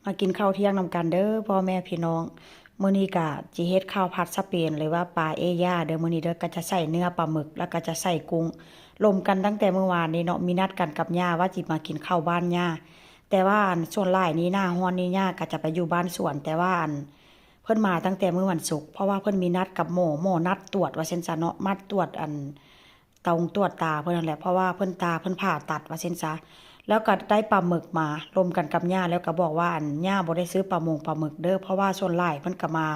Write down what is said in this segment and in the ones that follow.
ມາກິນເຂົ້າທ່ຽງນຳກັນເດີພໍ່ແມ່ພີ່ນ້ອງ. ມື້ນີ້ກະຊິເຮັດເຂົ້າຜັດສະເປນ ຫຼືວ່າປາເອຢາເດີ ມື້ນີ້ເດີ. ກະຈະໃສ່ເນື້ອປາໝຶກ ແລ້ວກະຈະໃສ່ກຸ້ງ ລົມກັນຕັ້ງແຕ່ມື້ວານນີ້ເນາະ. ມີນັດກັນກັບຍ່າວ່າຊິມາກິນເຂົ້າບ້ານຍ່າ ແຕ່ວ່າອັນ ສ່ວນຫຼາຍນີ້ໜ້າຮ້ອນນີ້ຍ່າກະຈະໄປຢູ່ບ້ານສວນ ແຕ່ວ່າອັນ ເພິ່ນມາຕັ້ງແຕ່ມື້ວັນສຸກ ເພາະວ່າເພິ່ນມີນັດກັບໝໍ ໝໍນັດຕວດວ່າຊັ້ນຊະເນາະ ມາຕວດອັນ ຕ້ອງຕວດຕາເພິ່ນຫັ້ນແຫຼະ ເພາະວ່າເພິ່ນຕາເພິ່ນຜ່າຕັດວ່າຊັ້ນຊະ. ແລ້ວກໍໄດ້ປາໝຶກມາລົມກັນກັບຍ່າ ແລ້ວກໍບອກວ່າ ອັນ ຍ່າບໍ່ໄດ້ຊື້ປາມົງປາໝຶກເດີ ເພາະວ່າສ່ວນຫຼາຍເພິ່ນກໍມາ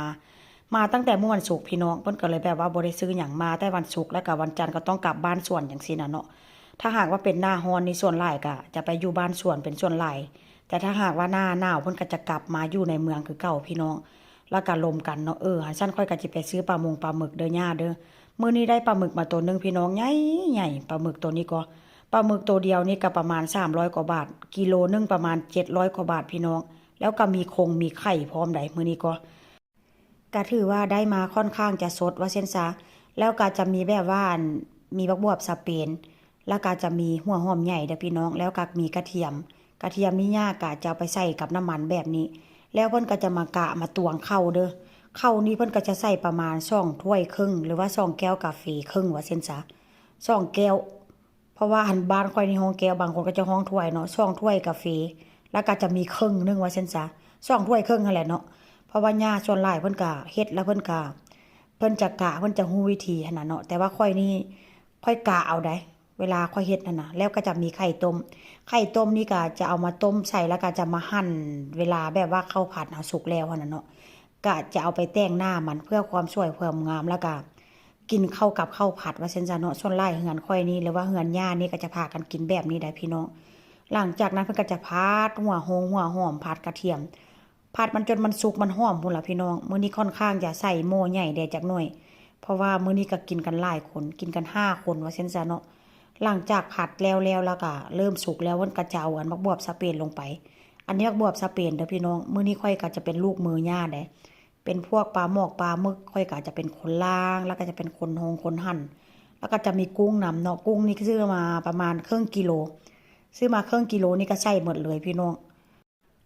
ມາຕັ້ງແຕ່ມື້ວັນສຸກພີ່ນ້ອງ. ເພິ່ນກໍເລີຍແບບວ່າບໍ່ໄດ້ຊື້ຫຍັງ ມາແຕ່ວັນສຸກ ແລ້ວກໍວັນຈັນກໍຕ້ອງກັບບ້ານສວນຈັ່ງຊີ້ນະເນາະ. ຖ້າຫາກວ່າເປັນໜ້າຮ້ອນນີ້ ສ່ວນຫຼາຍກໍຈະໄປຢູ່ບ້ານສວນເປັນສ່ວນຫຼາຍ ແຕ່ຖ້າຫາກວ່າໜ້າໜາວເພິ່ນກໍຈະກັບມາຢູ່ໃນເມືອງຄືເກົ່າພີ່ນ້ອງ. ແລ້ວກໍລົມກັນເນາະ ເອີ ຄັນຊັ້ນຂ້ອຍກໍຊິໄປຊື້ປາມົງປາໝຶກເດີຍ່າເດີ. ມື້ນີ້ໄດ້ປາໝຶກມາໂຕໜຶ່ງພີ່ນ້ອງ ໃຫຍ່ໆ ປາໝຶກໂຕນີ້ກໍ ປາໝຶກໂຕດຽວນີ້ກໍປະມານສາມຮ້ອຍກວ່າບາດ ກິໂລໜຶ່ງປະມານເຈັດຮ້ອຍກວ່າບາດພີ່ນ້ອງ. ແລ້ວກໍມີຄົງມີໄຂ່ພ້ອມໃດ໋ ມື້ນີ້ກໍ ກໍຖືວ່າໄດ້ມາຂ້ອນຂ້າງຈະສົດວ່າຊັ້ນຊະ. ແລ້ວກໍຈະມີແບບວ່າ ອັນ ມີບັກບວບສະເປນ ແລ້ວກໍຈະມີຫົວຫອມໃຫຍ່ເດີພີ່ນ້ອງ ແລ້ວກໍມີກະທຽມ. ກະທຽມນີ້ຍ່າກໍຈະເອົາໄປໃສ່ກັບນ້ຳມັນແບບນີ້ ແລ້ວເພິ່ນກໍຈະມາກະມາຕວງເຂົ້າເດີ. ເຂົ້ານີ້ເພິ່ນກໍຈະໃສ່ປະມານສອງຖ້ວຍເຄິ່ງ ຫຼືວ່າສອງແກ້ວກາເຟເຄິ່ງວ່າຊັ້ນຊະ ສອງແກ້ວ. ເພາະວ່າ ອັນ ບ້ານຂ້ອຍນີ້ຮ້ອງແກ້ວ ບາງຄົນກໍຈະຮ້ອງຖ້ວຍເນາະ ສອງຖ້ວຍກາເຟ ແລ້ວກໍຈະມີເຄິ່ງໜຶ່ງວ່າຊັ້ນຊະ ສອງຖ້ວຍເຄິ່ງຫັ້ນແຫຼະເນາະ. ເພາະວ່າຍ່າສ່ວນຫຼາຍເພິ່ນກໍເຮັດ ແລ້ວເພິ່ນກໍ ເພິ່ນຈະກະ ເພິ່ນຈະຮູ້ວິທີຫັ້ນນະເນາະ. ແຕ່ວ່າຂ້ອຍນີ້ ຂ້ອຍກະເອົາໃດ ເວລາຂ້ອຍເຮັດຫັ້ນນະ. ແລ້ວກໍຈະມີໄຂ່ຕົ້ມ ໄຂ່ຕົ້ມນີ້ກໍຈະເອົາມາຕົ້ມໃສ່ ແລ້ວກໍຈະມາຫັ່ນ ເວລາແບບວ່າເຂົ້າຜັດເຮົາສຸກແລ້ວຫັ້ນນະເນາະ ກະຈະເອົາໄປແຕ່ງໜ້າມັນເພື່ອຄວາມສວຍຄວາມງາມ ແລ້ວກະກິນເຂົ້າກັບເຂົ້າຜັດວ່າຊັ້ນຊະເນາະ. ສ່ວນຫຼາຍເຮືອນຂ້ອຍນີ້ ຫຼືວ່າເຮືອນຍ່ານີ້ ກະຈະພາກັນກິນແບບນີ້ໄດ໋ພີ່ນ້ອງ. ຫຼັງຈາກນັ້ນເພິ່ນກະຈະຜັດຫົວໂຮງຫົວຫອມ ຜັດກະທຽມ ຜັດມັນຈົນມັນສຸກມັນຫອມພຸ້ນລະພີ່ນ້ອງ. ມື້ນີ້ຂ້ອນຂ້າງຈະໃສ່ໝໍ້ໃຫຍ່ແດ່ຈັກໜ້ອຍ ເພາະວ່າມື້ນີ້ກະກິນກັນຫຼາຍຄົນ ກິນກັນຫ້າຄົນວ່າຊັ້ນຊະເນາະ. ຫຼັງຈາກຜັດແລ້ວໆ ແລ້ວກະເລີ່ມສຸກແລ້ວ ເພິ່ນກະຈະເອົາ ອັນ ບັກບວບສະເປນລົງໄປ. ອັນນີ້ບັກບວບສະເປນເດີພີ່ນ້ອງ. ມື້ນີ້ຂ້ອຍກໍຈະເປັນລູກມືຍ່າເດ້ ເປັນພວກປາໝອກປາໝຶກ ຂ້ອຍກໍຈະເປັນຄົນລ້າງ ແລ້ວກໍຈະເປັນຄົນໂຮງຄົນຫັ່ນ ແລ້ວກໍຈະມີກຸ້ງນຳເນາະ. ກຸ້ງນີ້ຊື້ມາປະມານເຄິ່ງກິໂລ ຊື້ມາເຄິ່ງກິໂລນີ້ກໍໃສ່ໝົດເລີຍພີ່ນ້ອງ.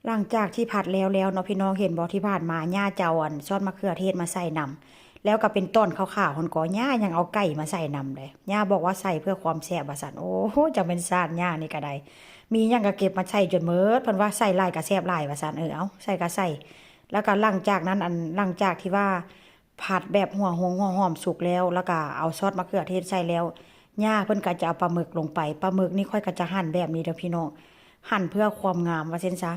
ຫຼັງຈາກທີ່ຜັດແລ້ວໆເນາະ ພີ່ນ້ອງເຫັນບໍ່ ທີ່ຜ່ານມາຍ່າຈະເອົາ ອັນ ຊອດມະເຂືອເທດມາໃສ່ນຳ ແລ້ວກໍເປັນຕອນຂາວໆຫັ້ນກໍ ຍ່າຍັງເອົາໄກ່ມາໃສ່ນຳເດ້. ຍ່າບອກວ່າໃສ່ເພື່ອຄວາມແຊບວ່າຊັ້ນ. ໂອ້ໂຫ ຈັ່ງແມ່ນຊາດຍ່ານີ້ກໍໄດ້ ມີຫຍັງກໍເກັບມາໃສ່ຈົນໝົດ ເພິ່ນວ່າໃສ່ຫຼາຍກໍແຊບຫຼາຍວ່າຊັ້ນ. ເອີ ເອົາ ໃສ່ກໍໃສ່. ແລ້ວກໍຫຼັງຈາກນັ້ນ ອັນ ຫຼັງຈາກທີ່ວ່າຜັດແບບຫົວໂຮງຫົວຫອມສຸກແລ້ວ ແລ້ວກໍເອົາຊອດມະເຂືອເທດໃສ່ແລ້ວ ຍ່າເພິ່ນກໍຈະເອົາປາໝຶກລົງໄປ. ປາໝຶກນີ້ຂ້ອຍກໍຈະຫັ່ນແບບນີ້ເດີພີ່ນ້ອງ ຫັ່ນເພື່ອຄວາມງາມວ່າຊັ້ນຊະ.